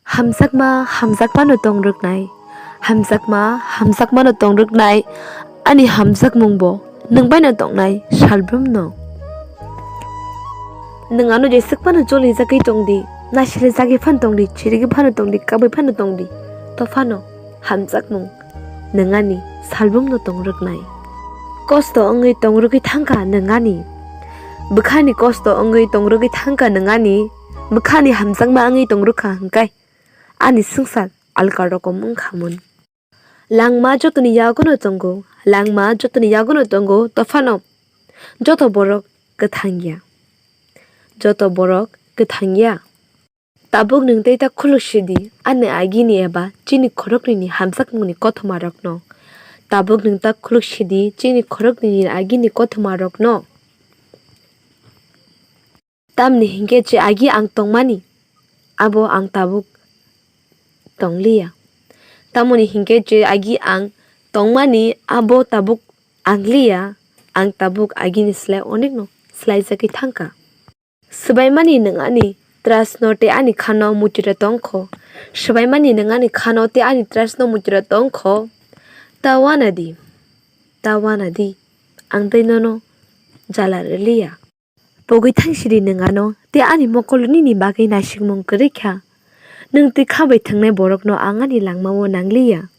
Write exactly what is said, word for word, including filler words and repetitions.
Hamjakma hamjakmano tong rwknai, hamjakma hamjakmano tong rwknai, ani hamjakmungbo nwng baino tongnai salbrumno. Nwng ano jeswk phano cholijagwi tongdi, naisilijagwi phano tongdi, chirigwi phano tongdi, kabwi phano tongdi, tophano hamjakmung nwng ani salbrumno tong rwknai. Kosto wngwi tong rwgwi thangkha nwng ani, bwkhani kosto wngwi tong rwgwi thangkha nwng ani, bwkhani hamjakma wngwi tong rwkha hwnkhe ani swngchar alka rokom wngkhamun. Langma jotoni yagono tongo, langma jotoni yagono tongo, tophano joto borok kwthang ya, joto borok kwthang ya. Tabuk nwng tei ta khuluk sidi, ani agini eba chini khoroknwini hamjakmungni kothomarokno. Tabuk nwng ta khuluk sidi, chini khoroknwini agini kothomarokno. Tamni hinkhe je agi ang tongmani, abo ang tabuk tongliya. Tamoni hinkhe je agi ang tongmani, abo tabuk ang liya, ang tabuk agini slai onekno slaijagwi thangkha. Swbaimani nwng ani trasno tei ani khano muchira tongkho. Swbaimani nwng ani khano tei ani trasno muchira tongkho. Ta wanadi, ta wanadi, ang tei nono jala rwliya. Pogwi thangsidi nwng ano, tei ani mokol nini bagwi naisikmung kwrwi kha. Nwng twi kha bai thwngnai borokno ang ani langmao nangliya.